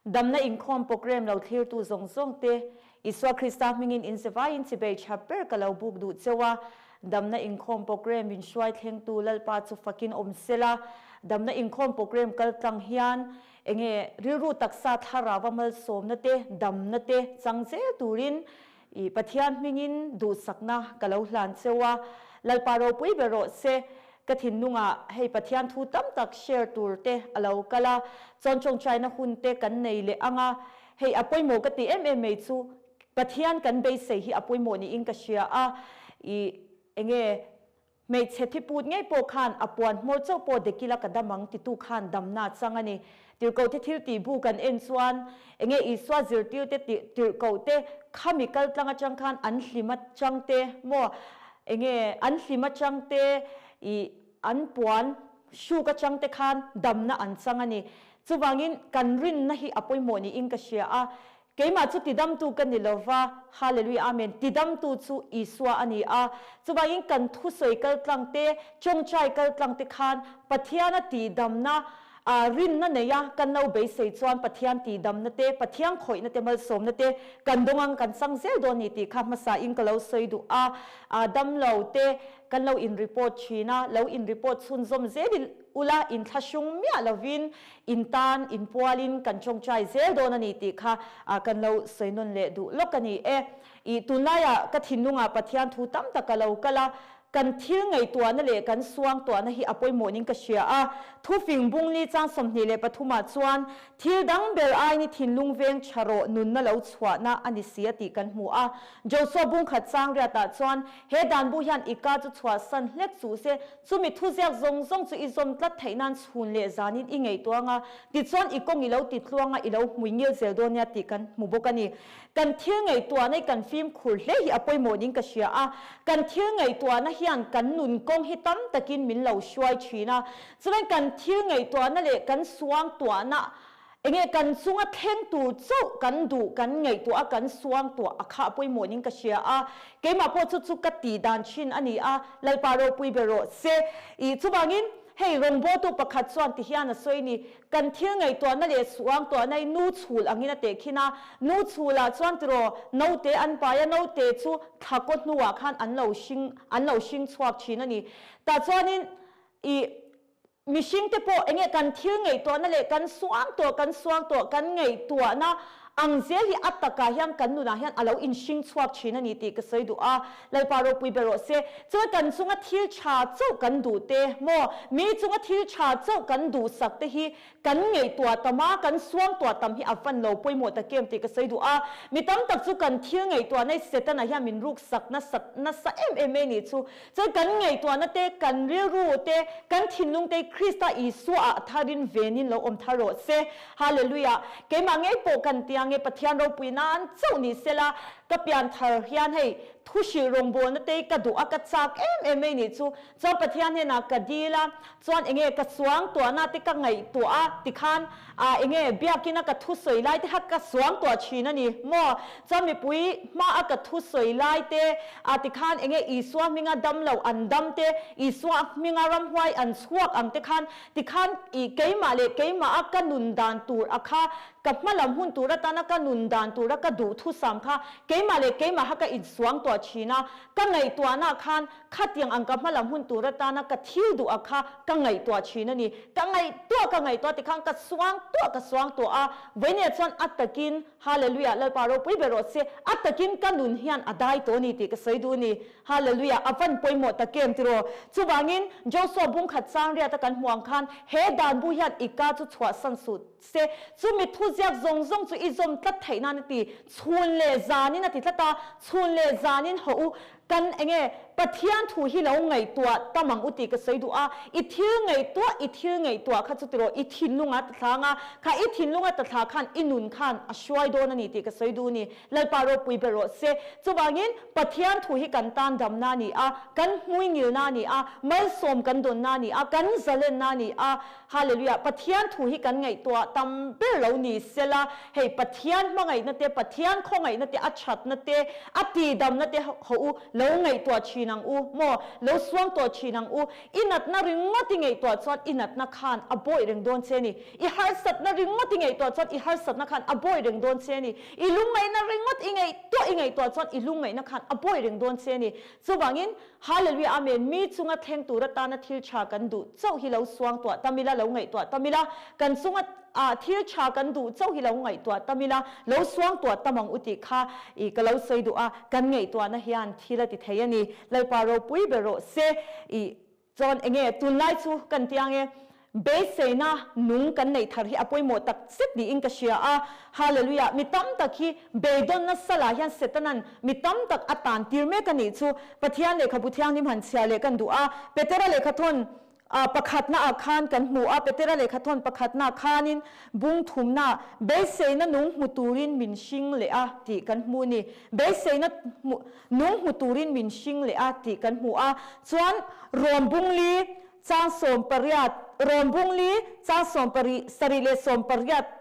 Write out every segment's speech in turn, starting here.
Damna inkhawm program lo thlirtu zawng zawng te, Isua Krista hmingin inzevaiin chibei tha ber ka lo buk duh cheu a. Damna inkhawm program min hruai thlengtu Lalpa chu fakin awm sela. Damna inkhawm program kal tlang hian enge rilru taksa thlarau a malsawmna te, damna te chang zel turin i Pathian hmingin duhsakna ka lo hlan cheu a. Lalpa ropui ber rawh se. Ka thinlungah hei Pathian thu tam tak share tur te a lo kal a, chuan tawngtaina hun te kan nei leh ang a, hei a pawimawh ka ti em em mai chu Pathian kan beisei hi a pawimawh niin ka hria a, i enge hmeichhe thiput ngei pawh khan a puan hmawr chauh pawh dekila ka dam ang titu khan damna a chang a ni. Tirhkohte thil tih bu kan en chuan enge Isua zirtirte tirhkohte khami kaltlang atang khan an hlim atang te maw enge an hlim atang te ih an puan hruk atang te khan damna an chang a ni. Chuvangin kan rinna hi a pawimawh niin ka hria a, Keimah chu tidamtu ka ni lova, Hallelujah Amen, tidamtu chu Isua a ni a. Chuvangin kan thusawi kaltlang te, tawngtai kaltlang te khan Pathiana tihdamna ah rinna nei a kan lo beisei chuan Pathian tihdamna te, Pathian khawihna te, malsawmna te kan dawng ang kan chang zel dawn ni tih kha hmasa in ka lo sawi duh a. Ah damlo te kan lo in report thin a, lo in report chhunzawm zel ula inthlahrung miah lovin In tan in pualin kan tawngtai zel dawn a ni tih kha kan lo sawi nawn leh duh lawk a ni e. I tunlaiah ka thinlungah Pathian thu tam tak a lo kal a, kan thil ngaihtuahna leh kan suangtuahna hi a pawimawhnin ka hria a. Thufing bungli chang 23 ah chuan thil dang ber aiin i thinlung veng tha rawh nunna lo chhuahna a ni si a tih kan hmu a. Joshua bungkhat chang riatah chuan he danbu hian i ka chu chhuahsan hlek suh se, Chumi thuziak zawng zawng chu i zawm tlat theih nan chhun leh zanin i ngaihtuang a, tichuan i kawng i lo ti tluang a, i lo hmui ngil zel dawn nia tih kan hmu bawk a ni. Kan thil ngaihtuahna i kan fimkhur hle hi a pawimawh niin ka hria a, kan thil ngaihtuahna hian kan nun kawng hi tam takin min lo hruai thin a, chuan kan thil ngaihtuahna leh kan suangtuahna Enge kan chunga thleng tur chauh kan duh, kan ngaihtuah a, kan suangtuah a kha a pawimawh niin ka hria a. Keimah pawh chu chu ka tih dan thin a ni a, Lalpa ropui ber rawh se. Ih, chuvangin hei rawngbawltu pakhat chuan ti hian a sawi ni, kan thil ngaihtuahna leh suangtuahna hi nu chhul angin a tehkhin a, nu chhulah chuan tiraw naute an pai a, naute chu thlakaw hnuah khan an lo hring, an lo hring chhuak thin a ni. Tah chuanin ih, Mihring te pawh enge kan thil ngaihtuahna leh kan suangtuah kan suangtuah kan ngaihtuahna ang zel hi a takah hian kan nunah hian a lo inhring chhuak thin a ni tih ka sawi duh a, Lalpa ropui ber rawh se. Chuan kan chunga thil tha chauh kan duh te maw, mi chunga thil tha chauh kan duhsak te hi kan ngaihtuah tam a, kan suangtuah tam hi a van lo pawimawh tak em tih ka sawi duh a. Mi tam tak chu kan thil ngaihtuahna hi Setana hian min ruksak nasa nasa em em mai nih chu. Chuan kan ngaihtuahna te, kan rilru te, kan thinlung te Krista Isua ah tharin venin lo awm thar rawh se. Hallelujah! Keimah ngei pawh kan tia nge Pathian ropui nan chauh ni sela, ka pian thar hian hei thu hrilh rawngbawlna te ka duh a, ka chak em em mai nih chu. Chuan Pathian hnenah ka dil a, chuan enge ka suangtuahna te ka ngaihtuah a tikhan ah enge biakina ka thusawi lai te kha ka suangtuah thin a ni maw? Chuan mipui hma a ka thusawi lai te ah tikhan enge Isua hminga dam lo an dam te, Isua hminga ramhuai an chhuak ang te khan tikhan ih keimah leh keimah a ka nun dan tur a kha ka hma lam hun tur atana ka nun dan tur a ka duh thusam kha keimah leh keimah kha ka insuangtuah thin a, ka ngaihtuahna khan Khatiang ang ka hmalam hun tur atana ka thil duh a kha ka ngaihtuah thin a ni. Ka ngaihtuah ka ngaihtuah tikhan ka suang tuah ka suang tuah a, vawinia chuan a takin Hallelujah Lalpa ropui ber rawh se, a takin ka nun hian a dai tawh a ni tih ka sawi duh a ni. Hallelujah a van pawimawh tak em tiraw? Chuvangin Joshua bungkhat chang riata kan hmuh ang khan he dan bu hian i ka chu chhuahsan suh se, chumi thuziak zawng zawng chu i zawm tlat theih nan a ti. Chhun leh zanin a ti tlat a, chhun leh zanin hawh u, Kan enge Pathian thu hi lo ngaihtuah tam ang u tih ka sawi duh a, i thil ngaihtuah, i thil ngaihtuah kha chu tiraw i thinlunga ta thlang a, kha i thinlunga ta thla khan i nun khan a hruai dawn a ni tih ka sawi duh a ni. Lalpa ropui ber rawh se. Chuvangin Pathian thu hi kan tan damna a ni a, kan hmuingilna a ni a, malsawm kan dawnna a ni a, kan zalenna a ni a. Hallelujah! Pathian thu hi kan ngaihtuah tam ber lo ni sela, hei Pathian hmangaihna te, Pathian khawngaihna te, a thatna te, a tihdamna te ho u lo ngaihtuah thin ang u maw, lo suangtuah thin ang u. I natna ringawt i ngaihtuah chuan i natna khan a bawi reng dawn che a ni. I harsatna ringawt i ngaihtuah chuan i harsatna khan a bawi reng dawn che a ni. I lungngaihna ringawt i ngaihtuah i ngaihtuah chuan i lungngaihna khan a bawi reng dawn che a ni. Chuvangin, Hallelujah Amen, mi chunga thleng tur atana thil tha kan duh chauh hi lo suangtuah tam ila, lo ngaihtuah tam ila, kan chunga ah thil tha kan duh chauh hi lo ngaihtuah tam ila, lo suangtuah tam ang u tih kha i ka lo sawi duh a, kan ngaihtuahna hian thil a ti thei a ni. Lalpa ropui ber rawh se. I chuan enge tunlai chu kan tiang e. Beiseina nung kan neih thar hi a pawimawh tak zet niin ka hria a. Hallelujah! Mi tam tak hi beidawnna salah hian Setanan mi tam tak a tan tir mek a nih chu. Pathian lehkhabu thianghlim han chhiar leh kan duh a. Petera lehkhathawn pakhatna ah khan kan hmu a, Petera lehkhathawn pakhatna khanin bung thumna beiseina nung hmu turin min hring leh a tih kan hmu a ni. Beiseina nung hmu turin min hring leh a tih kan hmu a. Chuan Rom bung li Chang 18, Rom bung li chang sawmparih, sarih leh 18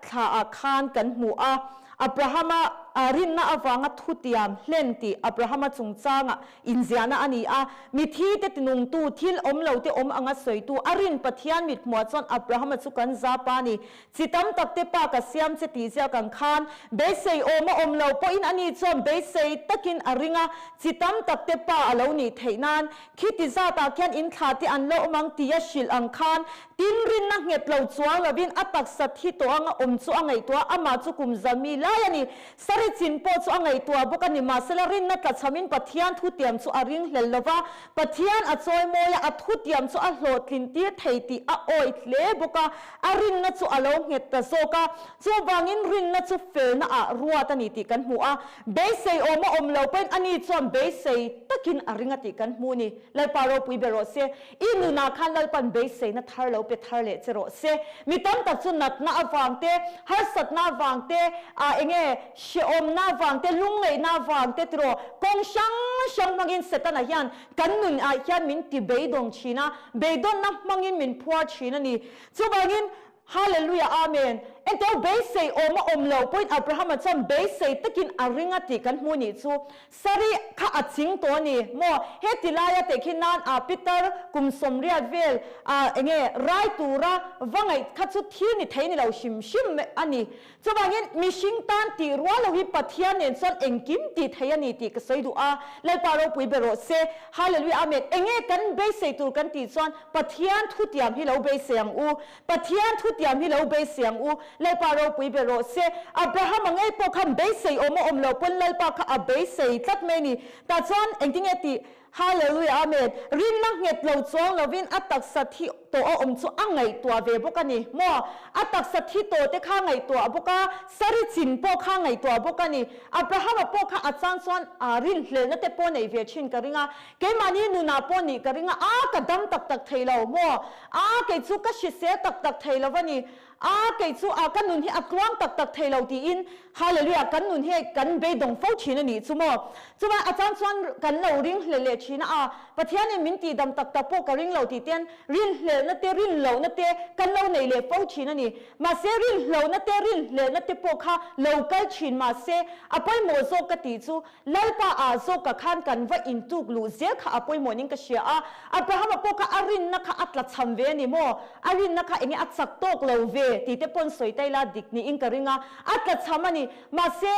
thla ah khan kan hmu a, Abrahama rinna avanga thutiam hlen tih Abrahama chungchanga inziahna a ni a, mithi te tinungtu, thil awm lo te awm anga sawitu, a rin Pathian mithmuah chuan Abrahama chu kan zap a ni. Chi tam tak te pa ka siam che tih ziak ang khan, beisei awm a awm lo pawhin ani chuan beisei takin a ring a, chi tam tak te pa a lo nih theih nan Khiti zatah khian in thla te an lo awm ang tia hrilh ang khan tin rinna nghet lo chuang lovin a taksa thi tawh anga awm chu a ngaihtuah a, amah chu kum za mi lai a ni. Sari chin pawh chu a ngaihtuah bawk a ni. Mahsela rinna tlachhamin Pathian thutiam chu a ringhlel lo va, Pathian a chawimawi a, a thutiam chu a hlawhtlin tir thei tih a awih hle bawk a, a rinna chu a lo nghet ta zawk a. Chuvangin rinna chu felna ah ruat a ni tih kan hmu a. Beisei awm a awm lo pawhin ani chuan beisei takin a ring a tih kan hmu ni. Lalpa ropui ber rawh se. I nunah khan Lalpan beiseina thar lo pe thar leh che rawh se. Mi tam tak chu natna avang te, harsatna avang te, ah enge hrehawmna avang te, lungngaihna avang te tiraw kawng hrang hrang hmangin Setana hian kan nun ah hian min ti beidawng thin a, beidawnna hmangin min phuar thin a ni. Chuvangin Hallelujah Amen. Engto beisei awm a awm lo pawhin Abrahama chuan beisei takin a ring a tih kan hmu nih chu. Sari kha a ching tawh a ni maw? He ti laia teh khi nan a Peter kum 80 vel a enge rai tura va ngaih kha chu thil ni thei ni lo hrim hrim a ni. Chuvangin mihring tan tih rual lo hi Pathian nen chuan engkim tih thei a ni tih ka sawi duh a, Lalpa ropui ber rawh se. Hallelujah Amen. Enge kan beisei tur kan tih chuan Pathian thutiam hi lo beisei ang u. Pathian thutiam hi lo beisei ang u. Lalpa ropui ber rawh se. Abrahama ngei pawh khan beisei awm a awm lo pawn Lalpa kha a beisei tlat mai a ni. Tah chuan engtinge tih Hallelujah Amen. Rinna nghet lo chuang lovin a taksa thi tawh a awm chu a ngaihtuah ve bawk a ni maw? A taksa thi tawh te kha ngaihtuah bawk a, Sari chin pawh kha ngaihtuah bawk a ni. Abrahama pawh kha a chang chuan a rinhlelhna te pawh nei ve thin ka ring a, keimahni nunah pawh nih ka ring a, a ka dam tak tak thei lo maw? A kei chu ka hrisel tak tak thei lo va ni. A, kei chu a ka nun hi a tluang tak tak thei lo tiin Hallelujah kan nun hi kan beidawng fo thin a nih chu maw. Chuan a chang chuan kan lo ring hlel leh thin a, a Pathianin min tihdam tak tak pawh ka ring lo tih ten rinhlelhna te rinlohna te kan lo nei leh fo thin a ni. Mahse rinhlohna te rinhlelhna te pawh kha lo kal thin mahse a pawimawh zawk ka tih chu Lalpa ah zawk ka khan kan va intuk luh zel kha a pawimawh ning ka hria a, Abrahama pawh kha a rinna kha a tla cham ve a ni maw? A rinna kha enge a chak tawk lo ve tih te pawn sawi ta ila dik niin ka ring a, a tla cham a ni. Mahse,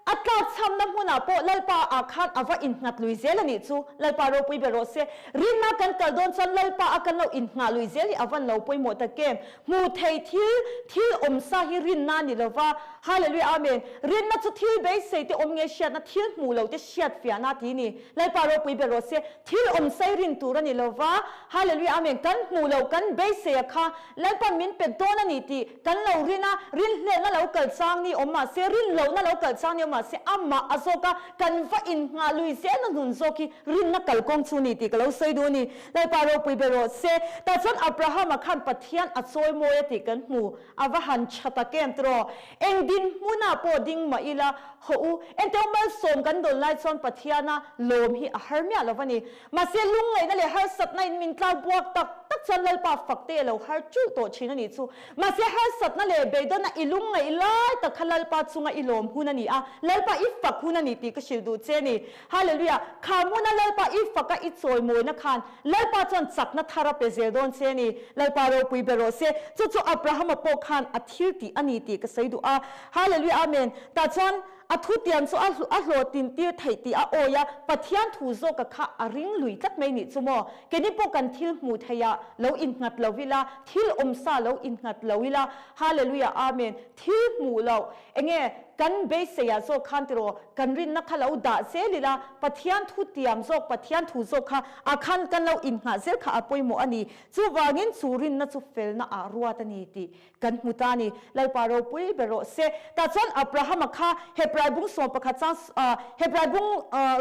a tlak chamna hmunah pawh Lalpa ah khan a va innghat lui zel a nih chu. Lalpa ropui ber rawh se. Rinna kan kal dawn chuan Lalpa a kan lo innghah lui zel hi a van lo pawimawh tak em? Hmuh theih thil, thil awm sa hi rinna a ni lo va. Hallelujah Amen. Rinna chu thil beisei te awm nge hriatna, thil hmuh loh te hriat fiahna ti ni. Lalpa ropui ber rawh se. Thil awm sai rin tur a ni lo va. Hallelujah Amen. Kan hmuh loh, kan beisei a kha Lalpan min pe dawn a ni tih kan lo rin a, rinhlelhna lo kal chang ni awm mah se, rin lohna lo kal chang ni awm mah se, amah a zawk a, kan va innghah lui zelna hnun zawk hi rinna kalkawng chu ni tih ka lo sawi duh a ni. Lalpa ropui ber rawh se. Tah chuan Abrahama khan Pathian a chawi mawi a tih kan hmu. A va han tha tak em tiraw? Eng dinhmunah pawh ding mah ila, hawh u, enteu malsawm kan dawn lai chuan Pathiana lawm hi a har miah lo va ni. Mahse lungngaihna leh harsatna in min tlak buak tak tak chuan Lalpa fak te a lo har ṭulh tawh ṭhin a nih chu. Mahse harsatna leh beidawnna i lungngaih lai tak kha Lalpa chunga i lawm hun a ni a, Lalpa i fak hun a ni tih ka hrilh duh che a ni. Hallelujah! Kha hmuna Lalpa i faka i chawimawina khan Lalpa chuan chakna thar a pe zel dawn che a ni. Lalpa ropui ber rawh se. Chu chu Abrahama pawh khan a thil tih a ni tih ka sawi duh a. Hallelujah! Amen! Tah chuan a thutiam chu a a hlawhtlin tir theih tih a awi a, Pathian thu zawka kha a ring lui tlat mai nih chu maw? Keini pawh kan thil hmuh theih ah lo innghat lo ila, thil awmsa lo innghat lo ila. Hallelujah! Amen! Thil hmuh loh enge kan beiseiah zawk khan tiraw kan rinna kha lo dah zel ila, Pathian thu tiam zawk, Pathian thu zawk kha a khan kan lo innghah zel kha a pawimawh a ni. Chuvangin chu rinna chu felna ah ruat a ni tih kan hmu ta a ni. Lalpa ropui ber rawh se. Tah chuan Abrahama kha Hebrai bung 11 chang Hebrai bung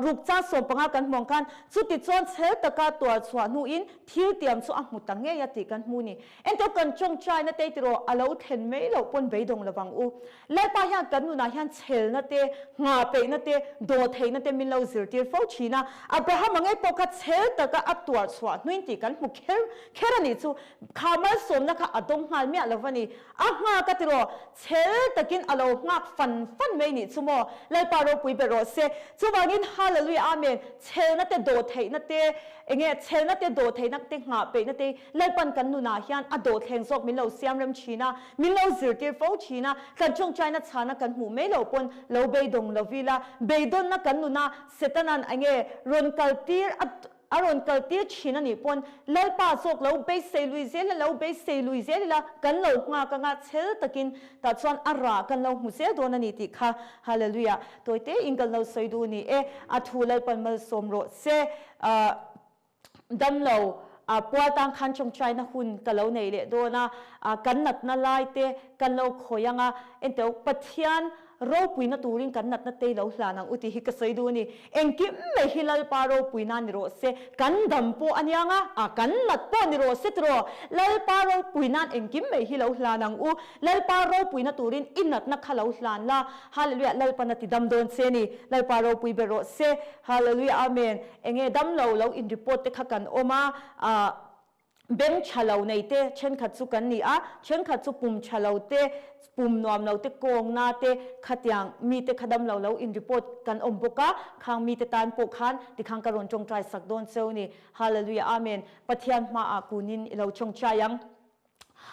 ruk chang 15 kan hmuh ang khan chutichuan chhel taka tuar chhuah hnuin thil tiam chu a hmu ta ngei a tih kan hmu a ni. Engto kan tawngtaina te tiraw a lo thlen mai loh pawn beidawng lovang u. Lalpa hian kan nunah hian chhelna te, nghah peihna te, dawh theihna te min lo zirtir fo thin a. Abrahama ngei pawh kha chhel taka a tuar chhuah hnuin tih kan hmu kher kher a nih chu. Kha malsawmna kha a dawng nghal miah lo va ni. A nghak a tiraw chhel takin a lo nghak fan fan mai nih chu maw. Lalpa ropui ber rawh se. Chuvangin Hallelujah Amen chhelna te dawh theihna te enge chhelna te dawh theihna te nghah peihna te Lalpan kan nunah hian a dawhthleng zawk min lo siam rem thin a, min lo zirtir fo thin a, kan tawngtaina chhana kan hmuh mai loh pawn lo beidawng lo ila, beidawnna kan nuna Setana'n enge rawn kaltir a a rawn kaltir thin a nih pawn Lalpa zawk lo beisei lui zel ila, lo beisei lui zel ila, kan lo nghak anga chhel takin tah chuan a rah kan lo hmu zel dawn a ni tih kha Hallelujah tawi tein kan lo sawi duh ni e, a thu Lalpan malsawm rawh se. Damlo pual tan khan tawngtaina hun ka lo nei leh dawn a, kan natna lai te kan lo khawi ang a, enteu Pathian ropuina turin kan natna te lo hlan ang u tih hi ka sawi duh a ni. Engkim mai hi Lalpa ropuina ni rawh se, kan dam pawh a nia nga, kan nat pawh ni rawh se tiraw, Lalpa ropuina'n engkim mai hi lo hlan ang u, Lalpa ropuina turin i natna kha lo hlan la, Hallelujah, Lalpan a ti dam dawn che a ni, Lalpa ropui ber rawh se, Hallelujah, Amen. Enge damlo lo in report te kha kan awm a, ah beng tha lo nei te thenkhat chu kan ni a, thenkhat chu pum tha lo te, pum nuam lo te, kawng na te khatiang mi te kha damlo lo in report kan awm bawk a, khang mi te tan pawh khan tikhang ka rawn tawngtai sak dawn cheu ni. Hallelujah Amen. Pathian hmaah kunin i lo tawngtai ang.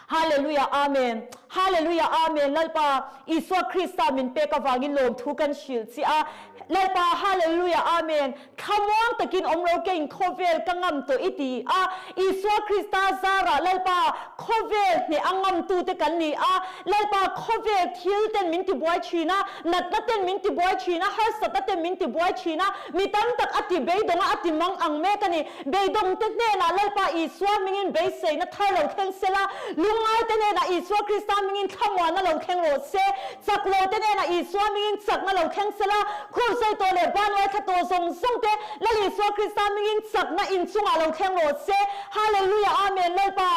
Hallelujah Amen Hallelujah Amen Lalpa Isua Krista min pek avangin lawmthu kan hrilh che a Lalpa Hallelujah Amen Thlamuang takin awm ro kein khawvel ka ngam tawh i ti a Isua Krista zarah Lalpa khawvel hneh a ngam tute kan ni a Lalpa khawvel thil ten min ti buai thin a natna ten min ti buai thin a harsatna ten min ti buai thin a mi tam tak a ti beidawng a a ti mang ang mek a ni. Beidawngte hnenah Lalpa Isua hmingin beiseina thar lo thleng se la, lungngaite hnenah Isua Krista hmingin thlamuanna lo thleng rawh se, chaklote hnenah Isua hmingin chakna lo thleng se la, khursawi tawh leh banruai thla tawh zawng zawngte Lal Isua Krista hmingin chakna inchungah lo thleng rawh se. Hallelujah Amen Lalpa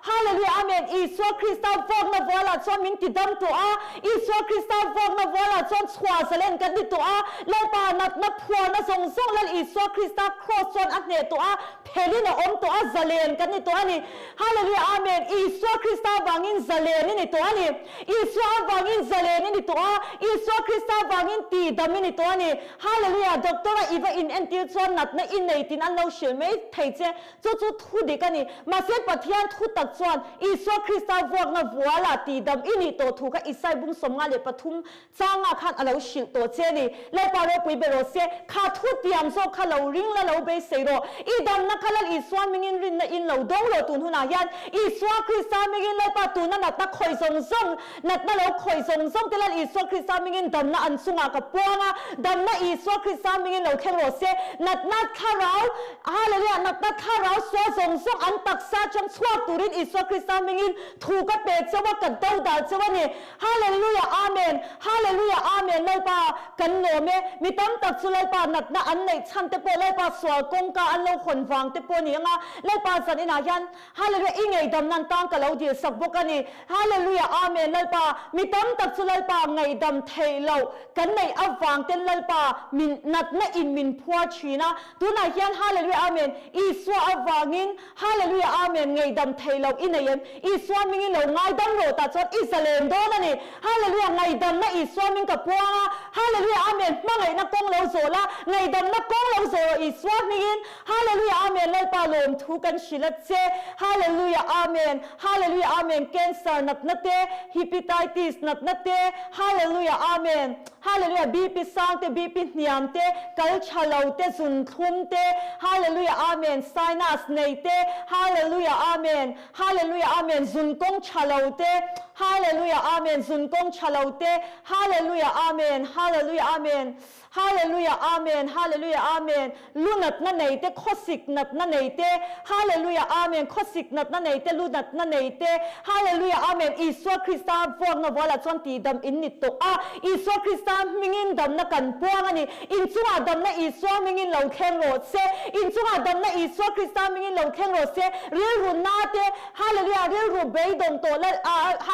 Hallelujah Amen Isua Krista vuakna vualah chuan min ti dam tawh a, Isua Krista vuakna vualah chuan chhuah zalen kan ni tawh a, Lalpa natna phuarna zawng zawng Lal Isua Krista Kraws chuan a hneh tawh a, phelin a awm tawh a, zalen kan ni tawh a ni. Hallelujah Amen Isua Krista vangin zalen i ni tawh a ni. Isua avangin zalen i ni tawh a, Isua Krista vangin ti dam i ni tawh a ni. Hallelujah Doctor a i va in entir chuan natna i nei tin an lo hrilh mai thei che. Chu chu thu dik a ni. Mahse Pathian thu tak chuan Isua Krista vuakna vuala tihdam i nih tawh thu kha Isai bung 53 changa khan a lo hrilh tawh che a ni. Lalpa ropui ber rawh se, kha thu tiam zawk kha lo ring la lo beisei rawh. I damna kha Lal Isua hmingin rinna in lo dawng rawh tun hunah hian Isua Krista hmingin Lalpa tuna natna khawih zawng zawng natna lo khawih zawng zawng te Lal Isua Krista hmingin damna an chungah ka puang a, damna Isua Krista hmingin lo thleng rawh se, natna thlarau, Hallelujah, natna thlarau sual zawng zawng an taksa atang chhuak turin Isua Krista hmingin thu ka pe cheu a, ka do dal cheu a ni. Hallelujah, Amen, Hallelujah, Amen, Lalpa kan lawm e, mi tam tak chu Lalpa natna an neih chhan te pawh Lalpa sual kawngka an lo hawn vang te pawh a ni ang a, Lalpa zan inah hian Hallelujah i ngaihdam nan tan ka lo dil sak bawk a ni. Hallelujah Amen Lalpa mi tam tak chu Lalpa ngaihdam theih loh kan neih avang ten Lalpa min natna in min phuar thin a tunah hian Hallelujah Amen Isua avangin Hallelujah Amen. Amen ngaihdam theih loh i nei em? Isua hmingin lo ngaidam rawh tah chuan i zalen dawn a ni. Hallelujah ngaihdamna Isua hming ka puang a. Hallelujah Amen hmangaihna kawng lo zawh la, ngaihdamna kawng lo zawh rawh Isua hmingin. Hallelujah Amen Lalpa lawmthu kan hrilh a che. Hallelujah Amen Hallelujah Amen Cancer natna te, Hepatitis natna te, Hallelujah Amen Hallelujah BP sang te, BP hniam te, kal tha lo te, zun thlum te, Hallelujah Amen Sinus nei te, Hallelujah Amen Hallelujah Amen zun kawng tha lo te, Hallelujah Amen zun kawng tha lo te, Hallelujah Amen Hallelujah Amen Hallelujah Amen Hallelujah Amen Lu natna nei te khawsik natna nei te Hallelujah Amen khawsik natna nei te lu natna nei te Hallelujah Amen Isua Krista vuakna vualah chuan tihdam in ni tawh a Isua Krista hmingin damna kan puang a ni Inchungah damna Isua hmingin lo thleng rawh se Inchungah damna Isua Krista hmingin lo thleng rawh se Rilru na te Hallelujah rilru beidawng tawh lal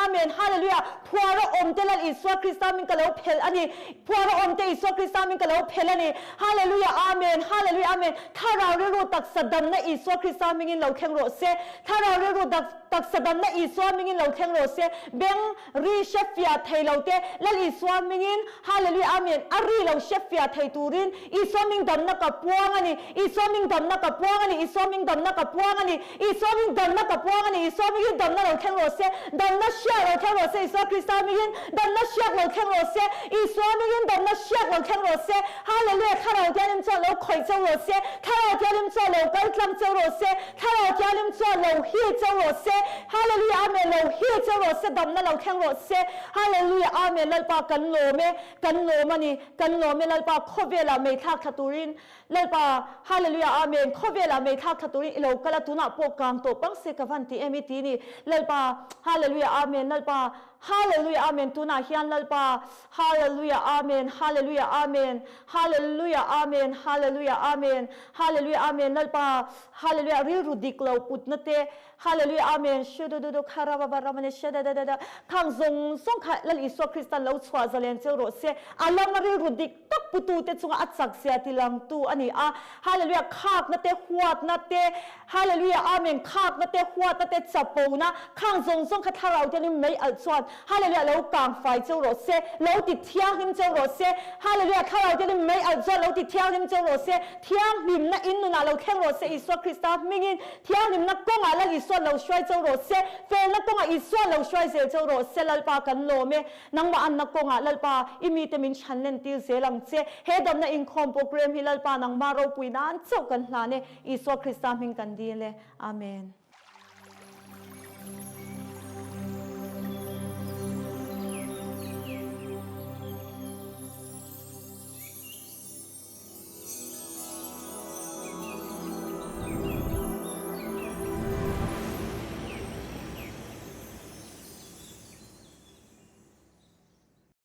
Amen Hallelujah Phuar a awm te lal Isua Krista hming ka lo phelh a ni. Phuar a awm te Isua Krista hming ka lo phelh a ni. Hallelujah Amen Hallelujah Amen Thlarau rilru taksa damna Isua Krista hmingin lo thleng rawh se. Thlarau rilru taksa damna Isua hmingin lo thleng rawh se. Beng ri hre fiah thei lo te Lal Isua hmingin Hallelujah Amen a ri lo hre fiah thei turin Isua hming damna ka puang a ni. Isua hming damna ka puang a ni. Isua hming damna ka puang a ni. Isua hming damna ka puang a ni. Isua hmingin damna lo thleng rawh se. Damna hriak lo thleng rawh se. Isua Krista hmingin damna hriak lo thleng rawh se. Isua hmingin damna hriak lo thleng rawh se. Hallelujah! Thlarau Thianghlim chuan lo khawih cheu rawh se. Thlarau Thianghlim chuan lo kal tlang cheu rawh se. Thlarau Thianghlim chuan lo heal cheu rawh se. Hallelujah! Amen! Lo heal cheu rawh se. Damna lo thleng rawh se. Hallelujah! Amen! Lalpa kan lawm e. Kan lawm a ni. Kan lawm e Lalpa khawvelah meithlak thla turin Lalpa, Hallelujah Amen, khawvelah mei thlak thla turin i lo kal a, tunah pawh kang tawh pang se ka van ti em i ti ni. Lalpa, Hallelujah Amen, Lalpa, Hallelujah Amen, tunah hian Lalpa, Hallelujah Amen, Hallelujah Amen, Hallelujah Amen, Hallelujah Amen, Hallelujah Amen, Lalpa, Hallelujah rilru dik lo putna te, Hallelujah Amen, shudududu kharababa ramane shadadadada, khang zawng zawng kha Lal Isua Kristan lo chhuah zalen cheu rawh se, a lama rilru dik tak putute chunga a chak zia ti langtu a ni a. Hallelujah Khakna te huatna te Hallelujah Amen Khakna te huatna te chapona khang zawng zawng kha thlarau te mei alh chuan Hallelujah lo kang fai cheu rawh se lo ti thianghlim cheu rawh se Hallelujah thlarau te mei alh chuan lo ti thianghlim cheu rawh se thianghlimna in nunah lo thleng rawh se Isua Krista hmingin thianghlimna kawngah Lal Isua lo hruai cheu rawh se felna kawngah Isua lo hruai zel cheu rawh se Lalpa kan lawm e. Nangmah anna kawngah Lalpa i mite min chhan len tir zel ang che. He damna inkhawm program hi Lalpa nangmah ropui nan chauh kan hlan e. Isua Krista hming kan dil e. Amen.